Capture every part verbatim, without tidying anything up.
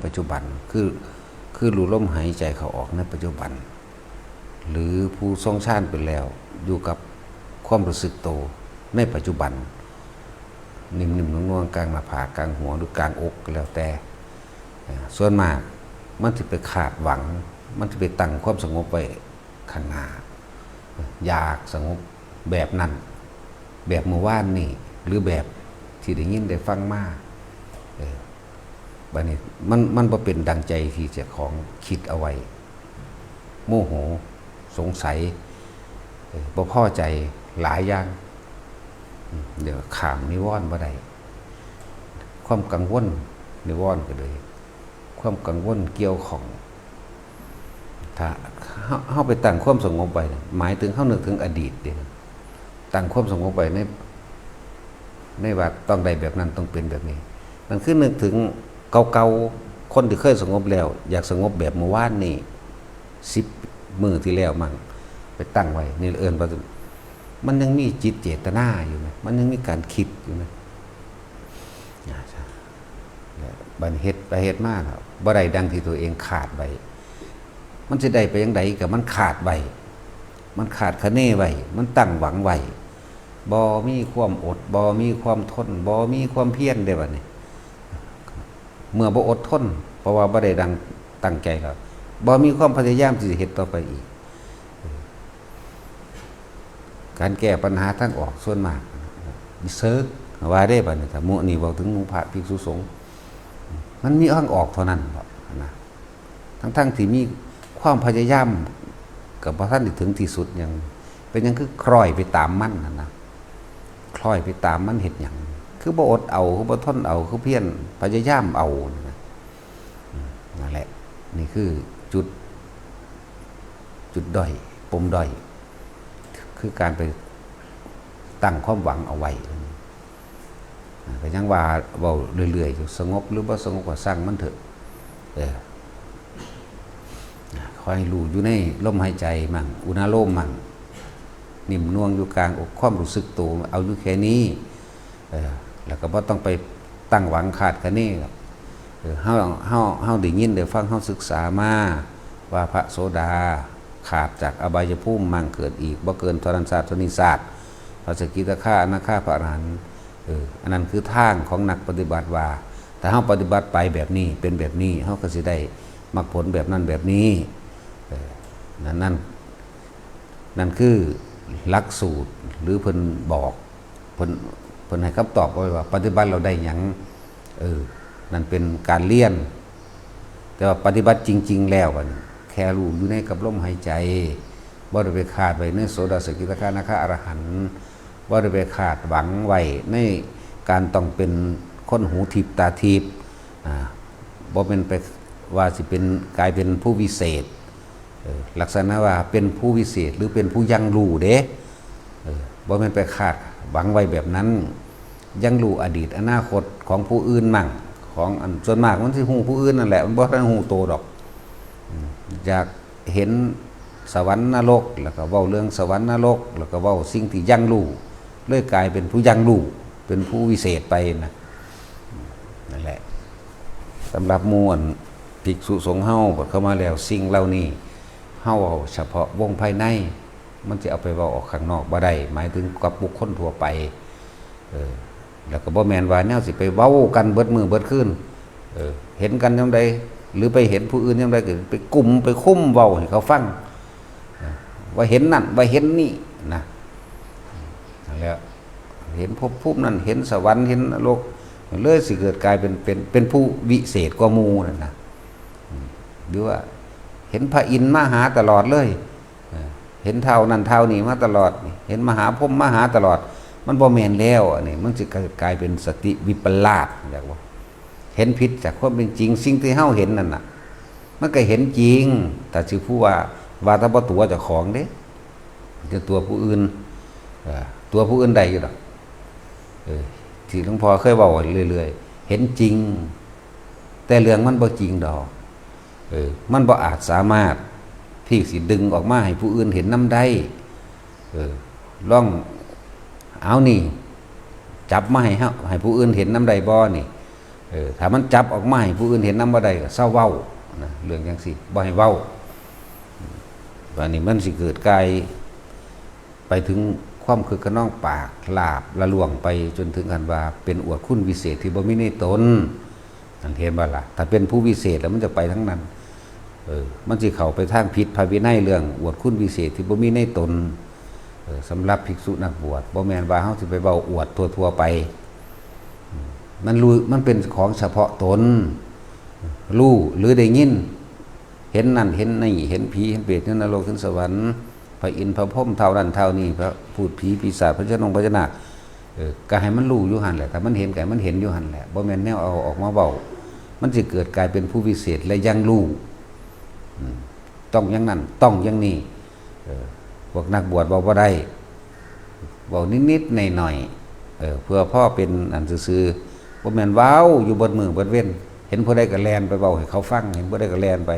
ปัจจุบัน คือ คือรู้ลมหายใจเข้าออกในปัจจุบัน หรือผู้ทรงฌานไปแล้ว อยู่กับความรู้สึกโตในปัจจุบัน นิ่มๆ นวลๆ กลางหน้าผาก กลางหัว หรือกลางอก ก็แล้วแต่ อ่า ส่วนมากมันสิไปคาดหวัง มันสิไปตั้งความสงบไว้ข้างหน้า อยากสงบแบบนั้น แบบเมื่อวานนี่ หรือแบบที่ได้ยินได้ฟังมา เออ บัดนี้มัน มันบ่เป็นดังใจที่เจ้าของคิดเอาไว้ โมโห สงสัย เออ บ่พอใจหลายอย่าง อืม เดี๋ยวข้ามนิวรณ์บ่ได้ ความกังวล นิวรณ์ก็เลย ความกังวลเกี่ยวข้อง ถ้าเฮา เฮาไปตั้งความสงบไว้ หมายถึงเฮานึกถึงอดีตเด้ ตั้งความสงบไว้ใน ในว่าต้องได้แบบนั้น ต้องเป็นแบบนี้ นั่นคือนึกถึงเก่าๆ คนที่เคยสงบแล้ว อยากสงบแบบเมื่อวานนี่ สิบมื้อที่แล้วมั้ง ไปตั้งไว้ นี่เอิ้นว่า มันยังมีจิตเจตนาอยู่นะ มันยังมีการคิดอยู่นะ อ่า ใช่ บัดเฮ็ดไปเฮ็ดมาแล้ว บ่ได้ดังที่ตัวเองคาดไว้ มันสิได้ไปจั่งใด ก็มันคาดไว้ มันคาดคะเนไว้ มันตั้งหวังไว้ บ่มีความอด บ่มีความทน บ่มีความเพียรเด้บัดนี้ เมื่อบ่อดทน เพราะว่าบ่ได้ดังตั้งใจแล้ว บ่มีความพยายามที่จะเฮ็ดต่อไปอีก การแก้ปัญหาทางออกส่วนมาก อีเซิก ว่าเด้บัดนี้ ถ้าหมู่นี่เว้าถึงหมู่พระภิกษุสงฆ์ มันมีทางออกเท่านั้นบ่นะ ทั้งๆ ที่มีความพยายาม ก็บ่ทันได้ถึงที่สุดหยัง เป็นหยังคือคล้อยไปตามมันหั่นนะ คล้อยไปตามมันเฮ็ดหยัง คือบ่อดเอา คือบ่ทนเอา คือเพียรพยายามเอานั่นนะ อืม นั่นแหละ นี่คือจุด จุดด้อย ปมด้อย คือการไปตั้งความหวังเอาไว้ อ่า ก็ยังว่าเว้าเรื่อยๆ อยู่ สงบหรือบ่สงบก็ซ่างมันเถอะ เออ อ่า ขอให้รู้อยู่ในลมหายใจมั่ง อุณาโลมมั่ง นิ่มนวลอยู่กลางอก ความรู้สึกตัว เอาอยู่แค่นี้ เออ แล้วก็บ่ต้องไปตั้งหวังคาดคะเนหรอก เออ เฮา เฮา เฮาได้ยินได้ฟัง เฮาศึกษามาว่าพระโสดาขาดจากอบายภูมิมั่ง เกิดอีกบ่เกินเท่านั้นชาติเท่านี้ชาติ พระสกิทาคา อนาคา พระอรหันต์ เออ อันนั้นคือทางของนักปฏิบัติว่า ถ้าเฮาปฏิบัติไปแบบนี้ เป็นแบบนี้ เฮาก็สิได้มรรคผลแบบนั้นแบบนี้ เออ นั่น นั่น นั่นคือหลักสูตร หรือเพิ่นบอก เพิ่น เพิ่นให้คำตอบไว้ว่าปฏิบัติแล้วได้หยัง เออ นั่นเป็นการเรียน แต่ว่าปฏิบัติจริงๆ แล้วอะ แค่รู้อยู่ในกับลมหายใจ บ่ได้ไปคาดไว้ในโสดา สกิทาคา อนาคา อรหันต์ บ่ได้ไปคาดหวังไว้ในการต้องเป็นคนหูทิพย์ตาทิพย์ อ่า บ่แม่นไปว่าสิเป็น กลายเป็นผู้วิเศษ เออ ลักษณะว่าเป็นผู้วิเศษ หรือเป็นผู้ยังรู้เด้ เออ บ่แม่นไปคาดหวังไว้แบบนั้น ยังรู้อดีตอนาคตของผู้อื่นมั่ง ของอันส่วนมากมันสิฮู้ผู้อื่นนั่นแหละ มันบ่ทันฮู้โตดอก อืม อยากเห็นสวรรค์นรก แล้วก็เว้าเรื่องสวรรค์นรก แล้วก็เว้าสิ่งที่ยังรู้ เลยกลายเป็นผู้ยังรู้ เป็นผู้วิเศษไปนะ นั่นแหละ สำหรับหมู่อันภิกษุสงฆ์เฮา บัดเข้ามาแล้ว สิ่งเหล่านี้ เฮาเอาเฉพาะวงภายใน มันสิเอาไปเว้าออกข้างนอกบ่ได้ หมายถึงกับบุคคลทั่วไป เออ แล้วก็บ่แม่นว่าแนวสิไปเว้ากันเบิดมื้อเบิดคืน เออ เห็นกันยามใด หรือไปเห็นผู้อื่นยามใด ก็ไปกุมไปคุมเว้าให้เขาฟัง เออ ว่าเห็นนั่น ว่าเห็นนี่นะ นั่นแหละ เห็นภพภูมินั่น เห็นสวรรค์ เห็นนรก เลยสิเกิดกลายเป็น เป็น เป็นผู้วิเศษกว่าหมู่นั่นนะ อืม หรือว่าเห็นพระอินทร์มาหาตลอดเลย เออ เห็นท้าวนั่นท้าวนี่มาตลอด เห็นมหาพรหมมาหาตลอด มันบ่แม่นแล้ว อันนี้มันสิกลายเป็นสติวิปลาส อยากว่า เห็นผิดจากความเป็นจริง สิ่งที่เฮาเห็นนั่นน่ะ มันก็เห็นจริง แต่สิผู้ว่า ว่าแต่บ่ตัวเจ้าของเด้ จะตัวผู้อื่น เอ่อ ตัวผู้อื่นได้อยู่ดอก เออ ที่หลวงพ่อเคยเว้าเรื่อยๆ เห็นจริง แต่เรื่องมันบ่จริงดอก เออ มันบ่อาจสามารถที่สิดึงออกมาให้ผู้อื่นเห็นนำได้ เออ ลอง เอานี่ จับมาให้เฮา ให้ผู้อื่นเห็นนำได้บ่นี่ เออ ถ้ามันจับออกมาให้ผู้อื่นเห็นนำบ่ได้ก็เซาเว้านะ เรื่องจั่งซี้บ่ให้เว้า บาดนี้มันสิเกิดกลายไปถึงความคึกคะนองปาก ลาบละล่วงไปจนถึงขั้นว่าเป็นอวดคุณวิเศษที่บ่มีในตน นั่นเห็นบ่ล่ะ ถ้าเป็นผู้วิเศษแล้วมันจะไปทางนั้น เออ มันสิเข้าไปทางผิดพระวินัยเรื่องอวดคุณวิเศษที่บ่มีในตน เออ สำหรับภิกษุนักบวช บ่แม่นว่าเฮาสิไปเว้าอวดทั่วๆไป อืม มันรู้ มันเป็นของเฉพาะตน รู้หรือได้ยิน เห็นนั่นเห็นนี่ เห็นผีเห็นเปรต เห็นนรก เห็นสวรรค์ พระอินทร์พระพรหม เท่านั้นเท่านี้ พระพูดผีปีศาจ พญานงพญานาค เออ ก็ให้มันรู้อยู่หั่นแหละ ถ้ามันเห็นก็ให้มันเห็นอยู่หั่นแหละ บ่แม่นแนวเอาออกมาเว้า มันสิเกิดกลายเป็นผู้วิเศษและยังรู้ อืม ต้องอย่างนั้น ต้องอย่างนี้ เออ พวกนักบวชเว้าบ่ได้ เว้านิดๆหน่อยๆ เออ เพื่อพอเป็นอันซื่อๆ บ่แม่นเว้าอยู่เบิดมื้อเบิดเว็น เห็นผู้ใดก็แล่นไปเว้าให้เขาฟัง เห็นผู้ใดก็แล่นไป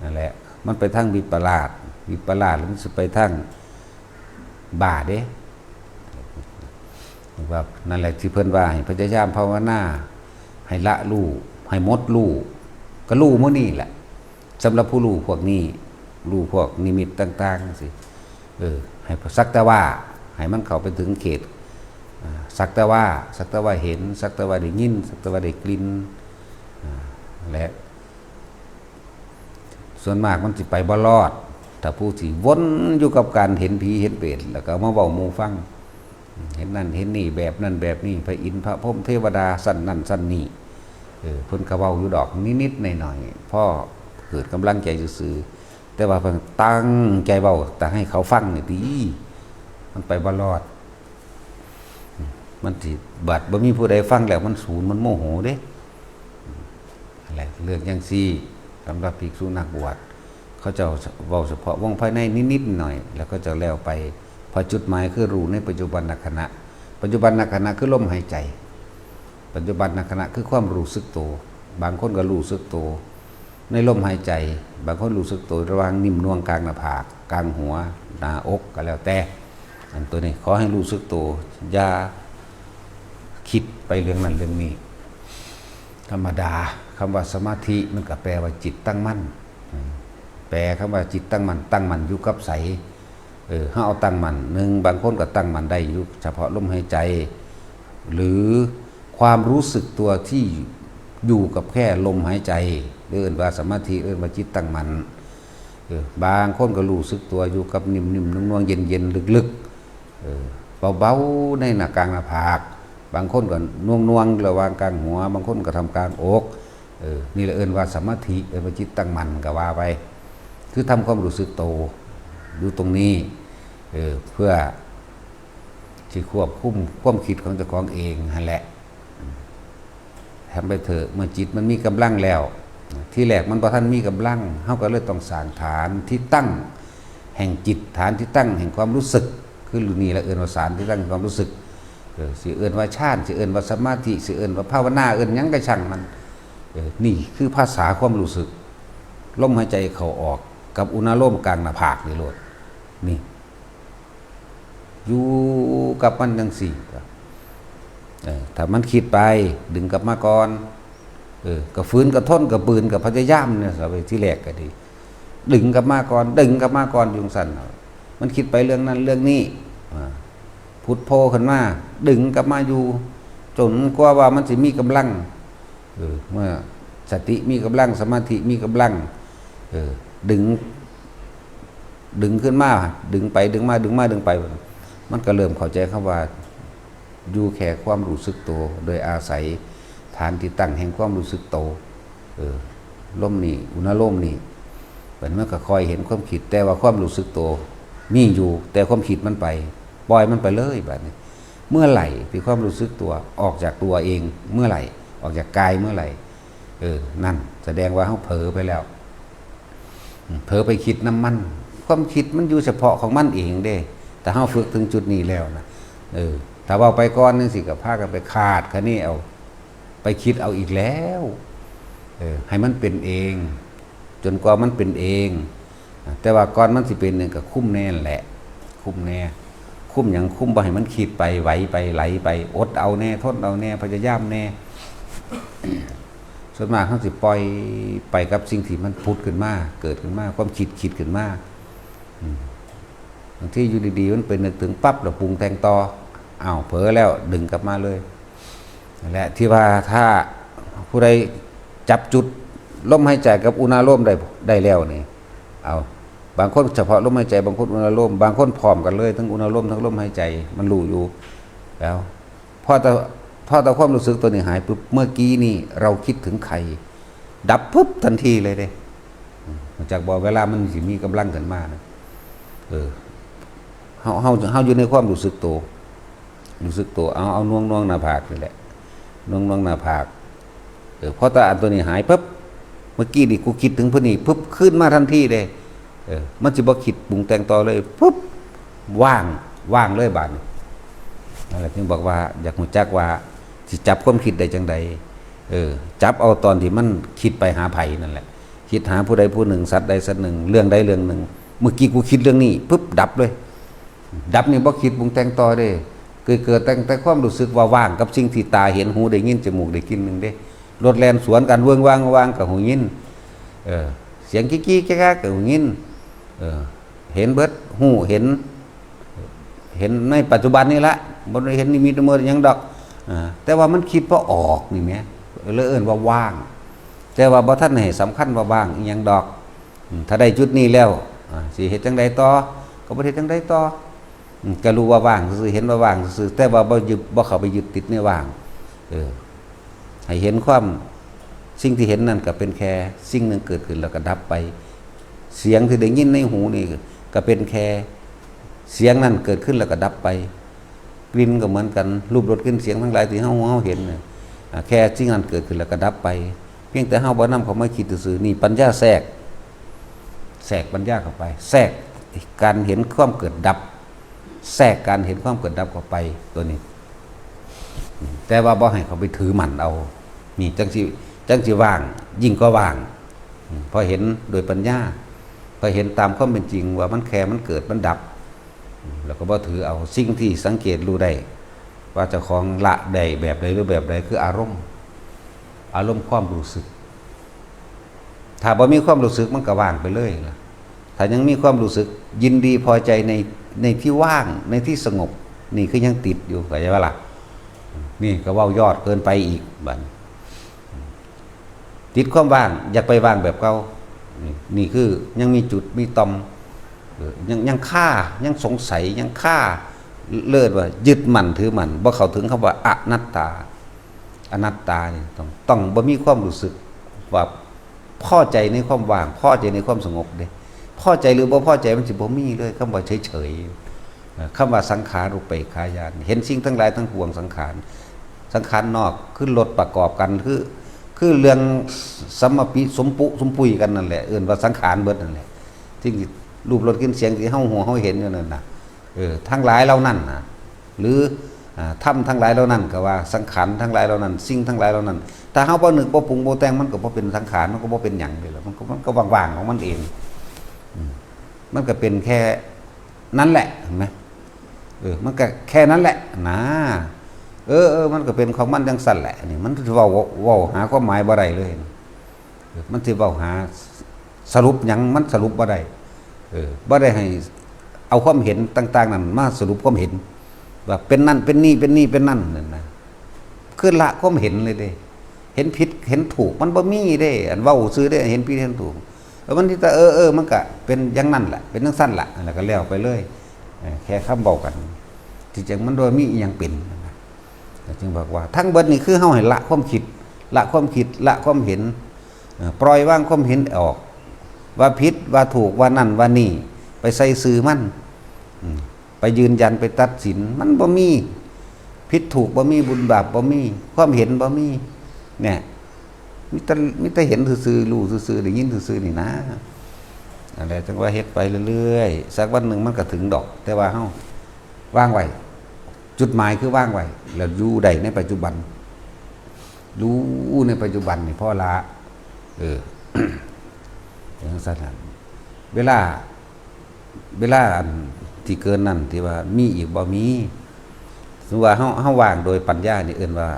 นั่นแหละ มันไปทางวิปลาส วิปลาสแล้วมันสิไปทางบ้าเด้ ว่านั่นแหละที่เพิ่นว่าให้พยายามภาวนา ให้ละรู้ ให้หมดรู้ ก็รู้มื้อนี้แหละ สำหรับผู้รู้พวกนี้ รู้พวกนิมิตต่างๆจั่งซี้ เออ ให้สักแต่ว่า ให้มันเข้าไปถึงเขต อ่า สักแต่ว่า สักแต่ว่าเห็น สักแต่ว่าได้ยิน สักแต่ว่าได้กลิ่น อ่า และ ส่วนมากมันสิไปบ่รอด ถ้าผู้สิวนอยู่กับการเห็นผีเห็นเปรต แล้วก็เอามาเว้าหมู่ฟัง เห็นนั่นเห็นนี่ แบบนั่นแบบนี้ พระอินทร์พระพรหมเทวดาชั้นนั่นชั้นนี้ เออ เพิ่นก็เว้าอยู่ดอกนิดๆหน่อยๆ พอเกิดกำลังใจซื่อๆ แต่ว่าเพิ่นตั้งใจเว้าแต่ให้เขาฟังนี่ติ มันไปบ่รอด มันสิ บัดบ่มีผู้ใดฟังแล้วมันสูน มันโมโหเด้ นั่นแหละ เรื่องจั่งซี้ สำหรับภิกษุนักบวช เขาเจ้าเว้าเฉพาะวงภายในนิดๆหน่อยๆ แล้วก็จะแล้วไป เพราะจุดหมายคือรู้ในปัจจุบันขณะ ปัจจุบันขณะคือลมหายใจ ปัจจุบันขณะคือความรู้สึกตัว บางคนก็รู้สึกตัวในลมหายใจ บางคนรู้สึกตัวระหว่างนิ่มนวลกลางหน้าผาก กลางหัว หน้าอก ก็แล้วแต่ อันตัวนี้ขอให้รู้สึกตัว อย่าคิดไปเรื่องนั้นเรื่องนี้ ธรรมดา คำว่าสมาธิมันก็แปลว่าจิตตั้งมั่น อืม แปลคำว่าจิตตั้งมั่น ตั้งมั่นอยู่กับไส เออ เฮาเอาตั้งมั่น หนึ่ง บางคนก็ตั้งมั่นได้อยู่เฉพาะลมหายใจ หรือความรู้สึกตัวที่อยู่กับแค่ลมหายใจ เอิ้นว่าสมาธิ เอิ้นว่าจิตตั้งมั่น เออ บางคนก็รู้สึกตัวอยู่กับนิ่มๆนวลๆเย็นๆลึกๆ เออ เบาๆในหน้ากลางหน้าผาก บางคนก็นวลๆระหว่างกลางหัว บางคนก็ท่ามกลางอก เออ นี่แหละเอิ้นว่าสมาธิ เอิ้นว่าจิตตั้งมั่นก็ว่าไป คือทำความรู้สึกโตอยู่ตรงนี้ เออ เพื่อที่ควบคุมความคิดของเจ้าของเองหั่นแหละ ทำไปเถอะ เมื่อจิตมันมีกำลังแล้ว ที่แรกมันบ่ทันมีกำลัง เฮาก็เลยต้องสร้างฐานที่ตั้งแห่งจิต ฐานที่ตั้งแห่งความรู้สึก คือนี่แหละเอิ้นว่าฐานที่ตั้งแห่งความรู้สึก เออ สิเอิ้นว่าฌาน สิเอิ้นว่าสมาธิ สิเอิ้นว่าภาวนา เอิ้นหยังก็ช่างมัน เออ นี่คือภาษาความรู้สึก ลมหายใจเข้าออกกับอุณาโลมกลางหน้าผากนี่โลด นี่ อยู่กับมันจั่งซี้ เออ ถ้ามันคิดไป ดึงกลับมาก่อน เออ ก็ฝืน ก็ทน ก็ปืน ก็พยายามเนี่ย เอาไปที่แรกก็ดี ดึงกลับมาก่อน ดึงกลับมาก่อน อยู่จั่งซั้น มันคิดไปเรื่องนั้นเรื่องนี้ อ่า พุทโธขึ้นมา ดึงกลับมาอยู่ จนกว่าว่ามันสิมีกำลัง เออ เมื่อสติมีกำลัง สมาธิมีกำลัง เออ ดึง ดึงขึ้นมา ดึงไป ดึงมา ดึงมา ดึงไป มันก็เริ่มเข้าใจคำว่า อยู่แค่ความรู้สึกตัว โดยอาศัยฐานที่ตั้งแห่งความรู้สึกตัว เออ ลมนี่ อุณาโลมนี่ มัน มันก็คอยเห็นความคิด แต่ว่าความรู้สึกตัวมีอยู่ แต่ความคิดมันไป ปล่อยมันไปเลยบัดนี้ เมื่อไหร่ที่ความรู้สึกตัวออกจากตัวเอง เมื่อไหร่ ออกจากกายเมื่อไหร่ เออ นั่นแสดงว่าเฮาเผลอไปแล้ว เผลอไปคิดนำมัน ความคิดมันอยู่เฉพาะของมันเองเด้ แต่เฮาฝึกถึงจุดนี้แล้วนะ เออ ถ้าเว้าไปก่อนจั่งซี้ก็พากันไปคาดคะเนเอา ไปคิดเอาอีกแล้ว เออ ให้มันเป็นเอง จนกว่ามันเป็นเอง แต่ว่าก่อนมันสิเป็นนี่ก็คุมแน่นั่นแหละ คุมแน่ คุมหยัง คุมบ่ให้มันคิดไป ไหวไป ไหลไป อดเอาแน่ ทนเอาแน่ พยายามแน่ ส่วนมากเขาสิปล่อยไปกับสิ่งที่มันผุดขึ้นมา เกิดขึ้นมา ความคิดคิดขึ้นมา อืม บางทีอยู่ดีๆ มันไปนึกถึงปั๊บ แล้วปรุงแต่งต่อ อ้าว เผลอแล้ว ดึงกลับมาเลย นั่นแหละ ที่ว่าถ้าผู้ใดจับจุดลมหายใจกับอุณาโลมได้ ได้แล้วนี่ เอา บางคนเฉพาะลมหายใจ บางคนอุณาโลม บางคนพร้อมกันเลย ทั้งอุณาโลม ทั้งลมหายใจ มันรู้อยู่ แล้ว พอแต่ พอแต่ความรู้สึกตัวนี้หายปุ๊บ เมื่อกี้นี่เราคิดถึงใคร ดับปุ๊บทันทีเลยเด้ อืม รู้จักบ่ เวลามันสิมีกำลังขึ้นมานะ เออ เฮา เฮา เฮาอยู่ในความรู้สึกตัว รู้สึกตัว เอา เอาน่วงน่วงหน้าผากนี่แหละ น่วงน่วงหน้าผาก เออ พอแต่อันตัวนี้หายปุ๊บ เมื่อกี้นี่กูคิดถึงผู้นี้ปุ๊บ ขึ้นมาทันทีเลย เออ มันสิบ่คิดปรุงแต่งต่อเลย ปุ๊บ ว่าง ว่างเลยบาดนี้ นั่นแหละจึงบอกว่าอยากรู้จักว่าสิจับความคิดได้จังใด เออ จับเอาตอนที่มันคิดไปหาไผนั่นแหละ คิดหาผู้ใดผู้หนึ่ง สัตว์ใดสัตว์หนึ่ง เรื่องใดเรื่องหนึ่ง เมื่อกี้กูคิดเรื่องนี้ปุ๊บ ดับเลย ดับนี่บ่คิดปรุงแต่งต่อเด้ เกิด เกิดตั้งแต่ความรู้สึกว่าว่างกับสิ่งที่ตาเห็น หูได้ยิน จมูกได้กลิ่นหนึ่งเด้ รถแล่นสวนกัน เวิ้งว้างว้างกับหูยิน เออ เสียงกี้กี้แก๊กแก๊กกับหูยิน เออ เห็นเบิด ฮู้เห็น เห็นในปัจจุบันนี่ละ บ่ได้เห็นนิมิตเมิตหยังดอก อ่า แต่ว่ามันคิดบ่ออกนี่แหม เลยเอิ้นว่าว่าง แต่ว่าบ่ทันให้สำคัญว่าว่างอีหยังดอก อืม ถ้าได้จุดนี้แล้ว อ่า สิเฮ็ดจั่งใดต่อ ก็บ่ได้เฮ็ดจั่งใดต่อ อืม ก็รู้ว่าว่างซื่อๆ เห็นว่าว่างซื่อๆ แต่ว่าบ่ยึด บ่เข้าไปยึดติดในว่าง เออ ให้เห็นความ สิ่งที่เห็นนั่นก็เป็นแค่สิ่งหนึ่งเกิดขึ้นแล้วก็ดับไป เสียงที่ได้ยินในหูนี่ก็เป็นแค่เสียงนั่นเกิดขึ้นแล้วก็ดับไป กลิ่นก็เหมือนกัน รูป รส กลิ่น เสียงทั้งหลายที่เฮา เฮาเห็นน่ะ อ่า แค่สิ่งนั้นเกิดขึ้นแล้วก็ดับไป เพียงแต่เฮาบ่นำเข้ามาคิดซื่อๆ นี่ปัญญาแทรก แทรกปัญญาเข้าไป แทรกการเห็นความเกิดดับ แทรกการเห็นความเกิดดับเข้าไปตัวนี้ แต่ว่าบ่ให้เขาไปถือมั่นเอา นี่จั่งสิ จั่งสิว่าง ยิ่งก็ว่าง พอเห็นโดยปัญญา พอเห็นตามความเป็นจริงว่ามันแค่มันเกิดมันดับ แล้วก็บ่ถือเอา สิ่งที่สังเกตรู้ได้ ว่าเจ้าของละได้แบบใดหรือแบบใด คืออารมณ์ อารมณ์ความรู้สึก ถ้าบ่มีความรู้สึกมันก็ว่างไปเลยล่ะ ถ้ายังมีความรู้สึกยินดีพอใจใน ในที่ว่าง ในที่สงบ นี่คือยังติดอยู่ เข้าใจบ่ล่ะ นี่ก็เว้ายอดเกินไปอีกบัดนี้ ติดความว่าง อยากไปว่างแบบเก่า นี่ นี่คือยังมีจุดมีต่อม เออ ยัง ยังคา ยังสงสัย ยังคา เรียกว่ายึดมั่นถือมั่น บ่เข้าถึงคำว่าอนัตตา อนัตตานี่ต้อง ต้องบ่มีความรู้สึกว่าพอใจในความว่าง พอใจในความสงบเด้ พอใจหรือบ่พอใจมันสิบ่มีเลย คำว่าเฉยๆ เอ่อ คำว่าสังขารูปเปกขาญาณ เห็นสิ่งทั้งหลายทั้งปวงสังขาร สังขารนอก คือรถประกอบกัน คือ คือเรื่องสมปิสมปุสมปุยกันนั่นแหละ เอิ้นว่าสังขารเบิดนั่นแหละ สิ่งที่รูป รส กลิ่น เสียงที่เฮาฮู้เฮาเห็นอยู่นั่นน่ะ เออ ทั้งหลายเหล่านั้นน่ะ หรือ อ่า ธรรมทั้งหลายเหล่านั้นก็ว่า สังขารทั้งหลายเหล่านั้น สิ่งทั้งหลายเหล่านั้น ถ้าเฮาบ่นึกบ่ปรุงบ่แต่ง มันก็บ่เป็นสังขาร มันก็บ่เป็นหยังเลยล่ะ มันก็ มันก็ว่างๆของมันเอง อืม มันก็เป็นแค่นั้นแหละ เห็นไหม เออ มันก็แค่นั้นแหละนะ เออ เออ มันก็เป็นของมันจั่งซั้นแหละ นี่มันเว้า เว้าหาความหมายบ่ได้เลย เออ มันสิเว้าหาสรุปหยัง มันสรุปบ่ได้ เออ บ่ได้ให้เอาความเห็นต่างๆนั้นมาสรุปความเห็น ว่าเป็นนั่นเป็นนี่ เป็นนี่เป็นนั่นนั่นนะ คือละความเห็นเลยเด้ เห็นผิดเห็นถูกมันบ่มีเด้ อันเว้าซื่อเด้ เห็นผิดเห็นถูก เออ มันที่แต่ เออ เออ มันก็เป็นอย่างนั้นแหละ เป็นจั่งซั้นล่ะ แล้วก็แล้วไปเลย เออ แค่คำเว้ากัน ที่จริงมันบ่มีอิหยังเป็นนะ จึงบอกว่าทั้งเบิดนี่คือเฮาให้ละความคิด ละความคิด ละความเห็น เอ่อ ปล่อยวางความเห็นออก ว่าผิด ว่าถูก ว่านั่น ว่านี่ ไปใส่ซื่อมัน อืม ไปยืนยัน ไปตัดสิน มันบ่มี ผิดถูกบ่มี บุญบาปบ่มี ความเห็นบ่มี เนี่ย มีแต่ มีแต่เห็นซื่อๆ รู้ซื่อๆ ได้ยินซื่อๆ นี่นะ นั่นแหละ จั่งว่าเฮ็ดไปเรื่อยๆ สักวันหนึ่งมันก็ถึงดอก แต่ว่าเฮาวางไว้ จุดหมายคือวางไว้ แล้วอยู่ได้ในปัจจุบัน อยู่ในปัจจุบันนี่พอละ เออ จั่งซั้นล่ะ เวลา เวลาอันที่เกินนั่นที่ว่ามีอีกบ่มี สมมุติว่าเฮา เฮาว่างโดยปัญญานี่เอิ้นว่า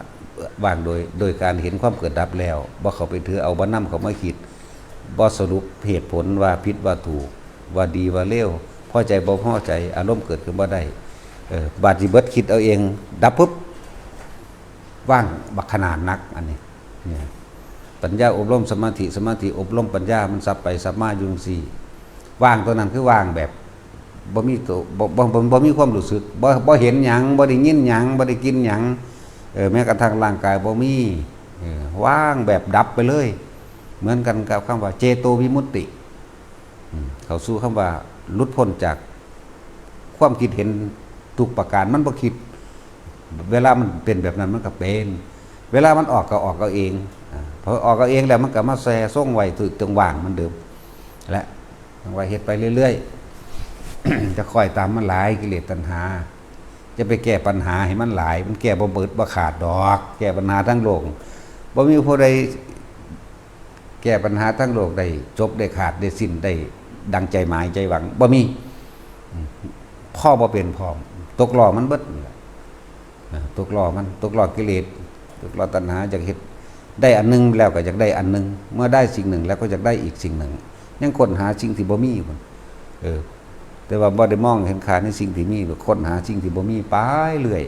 ว่างโดย โดยการเห็นความเกิดดับแล้ว บ่เข้าไปถือเอา บ่นำเข้ามาคิด บ่สรุปเหตุผลว่าผิดว่าถูก ว่าดีว่าเลว พอใจบ่พอใจ อารมณ์เกิดขึ้นบ่ได้ เออ บาดสิเบิดคิดเอาเอง ดับปุ๊บ ว่างบักขนาดนัก อันนี้ เนี่ย ปัญญาอบรมสมาธิ สมาธิอบรมปัญญา มันสับไปสับมาอยู่จั่งซี้ ว่างตัวนั้นคือว่างแบบ บ่มีตัว บ่ บ่ บ่ บ่มีความรู้สึก บ่ บ่เห็นหยัง บ่ได้ยินหยัง บ่ได้กินหยัง เออ แม้กระทั่งร่างกายบ่มี เออ ว่างแบบดับไปเลย เหมือนกันกับคำว่าเจโตวิมุตติ อืม เข้าสู่คำว่าหลุดพ้นจากความคิดเห็นทุกประการ มันบ่คิด เวลามันเป็นแบบนั้นมันก็เป็น เวลามันออกก็ออกเอาเอง อ่า พอออกเอาเองแล้วมันก็มาแช่ส่งไว้ที่ตรงว่างเหมือนเดิม และ จั่งว่าเฮ็ดไปเรื่อยๆ จะคอยตามมันหลาย กิเลสตัณหา จะไปแก้ปัญหาให้มันหลาย มันแก้บ่เบิดบ่ขาดดอก แก้ปัญหาทั้งโลก บ่มีผู้ใดแก้ปัญหาทั้งโลกได้จบได้ขาดได้สิ้นได้ดังใจหมายใจหวัง บ่มี อืม พ่อบ่เป็นพร้อม ตกล้อมันเบิดนี่แหละ นะ ตกล้อมัน ตกล้อกิเลส ตกล้อตัณหา อยากเฮ็ด ได้อันหนึ่งแล้วก็อยากได้อันหนึ่ง เมื่อได้สิ่งหนึ่งแล้วก็อยากได้อีกสิ่งหนึ่ง ยังค้นหาสิ่งที่บ่มีพุ่น เออ แต่ว่าบ่ได้มองเห็นค่าในสิ่งที่มี ค้นหาสิ่งที่บ่มีไปเรื่อย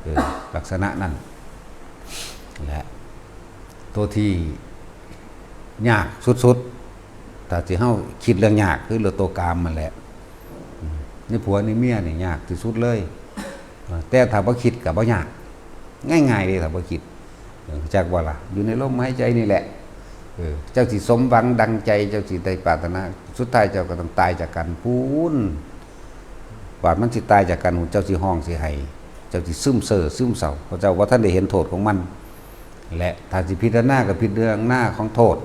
เออ ลักษณะนั้นแหละ ตัวที่ยากสุดๆ ถ้าสิเฮาคิดเรื่องยากคือเรื่องตัวกามมันแหละ อืม ในผัวในเมียนี่ยากที่สุดเลย แต่ถ้าบ่คิดก็บ่ยาก ง่ายๆเลยถ้าบ่คิด เออ จักว่าล่ะ อยู่ในลมหายใจนี่แหละ เออ เจ้าสิสมหวังดังใจ เจ้าสิได้ปรารถนา สุดท้ายเจ้าก็ต้องตายจากกันพู้น กว่ามันสิตายจากกัน เจ้าสิฮ้องสิไห้ เจ้าสิซึมเศร้าซึมเศร้า เพราะเจ้าบ่ทันได้เห็นโทษของมัน และถ้าสิพิจารณาก็พิจารณาของโทษ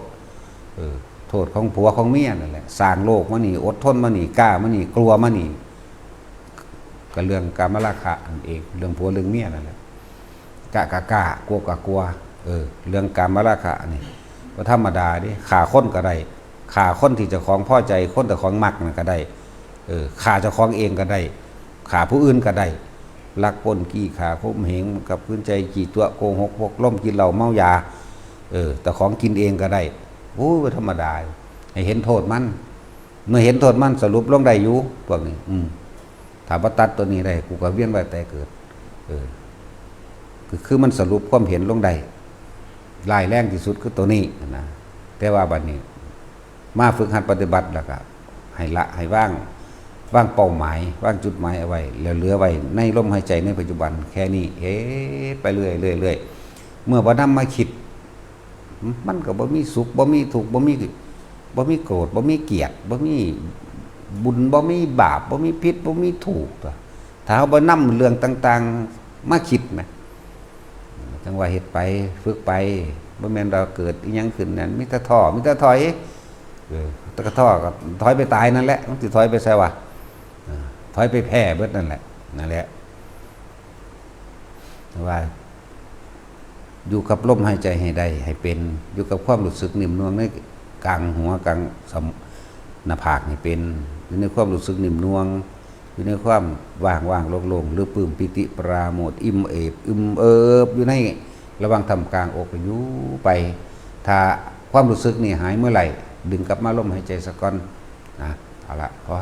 เออ โทษของผัวของเมียนั่นแหละ สร้างโลกมานี่ อดทนมานี่ กล้ามานี่ กลัวมานี่ ก็เรื่องกามราคะนั่นเอง เรื่องผัวเรื่องเมียนั่นแหละ กะกะกะ กลัวกะกลัว เออ เรื่องกามราคะนี่ บ่ธรรมดาเด้ ฆ่าคนก็ได้ ฆ่าคนที่เจ้าของพอใจ คนเจ้าของมักนั่นก็ได้ เออ ฆ่าเจ้าของเองก็ได้ ฆ่าผู้อื่นก็ได้ ลักปล้น จี้ ฆ่า ข่มเหง กับขืนใจ ขี้ตั๋ว โกหก พกลม กินเหล้า เมายา เออ เจ้าของกินเองก็ได้ โอ้ย บ่ธรรมดา ให้เห็นโทษมัน เมื่อเห็นโทษมัน สรุปลงได้อยู่ พวกนี้ อืม ถ้าบ่ตัดตัวนี้ได้ กูก็เวียนว่ายตายเกิด เออ คือ คือมันสรุปความเห็นลงได้ ร้ายแรงที่สุดคือตัวนี้นะ แต่ว่าบัดนี้ มาฝึกหัดปฏิบัติแล้วก็ให้ละ ให้วาง วางเป้าหมาย วางจุดหมายเอาไว้ แล้วเหลือไว้ในลมหายใจในปัจจุบันแค่นี้ เฮ็ดไปเรื่อยๆ เรื่อยๆ เมื่อบ่นำมาคิด มันก็บ่มีสุข บ่มีทุกข์ บ่มี บ่มีโกรธ บ่มีเกลียด บ่มีบุญ บ่มีบาป บ่มีผิด บ่มีถูก ถ้าเฮาบ่นำเรื่องต่างๆ มาคิดแหม จั่งว่าเฮ็ดไป ฝึกไป บ่แม่นว่าเกิดอิหยังขึ้นนั่น มีแต่ท้อ มีแต่ถอย เออ แต่ก็ท้อก็ถอยไปตายนั่นแหละ มันสิถอยไปไสวะ เออ ถอยไปแพ้เบิดนั่นแหละ นั่นแหละ ว่า อยู่กับลมหายใจให้ได้ ให้เป็น อยู่กับความรู้สึกนิ่มนวลในกลางหัว กลางสม- หน้าผากให้เป็น อยู่ในความรู้สึกนิ่มนวล อยู่ในความว่างๆ โล่งๆ หรือปลื้มปีติปราโมทย์ อิ่มเอิบ อึมเอิบ อยู่ในระหว่างท่ามกลางอก อยู่ไป ถ้าความรู้สึกนี่หายเมื่อไหร่ ดึงกลับมาลมหายใจซะก่อนนะ เอาละ พอ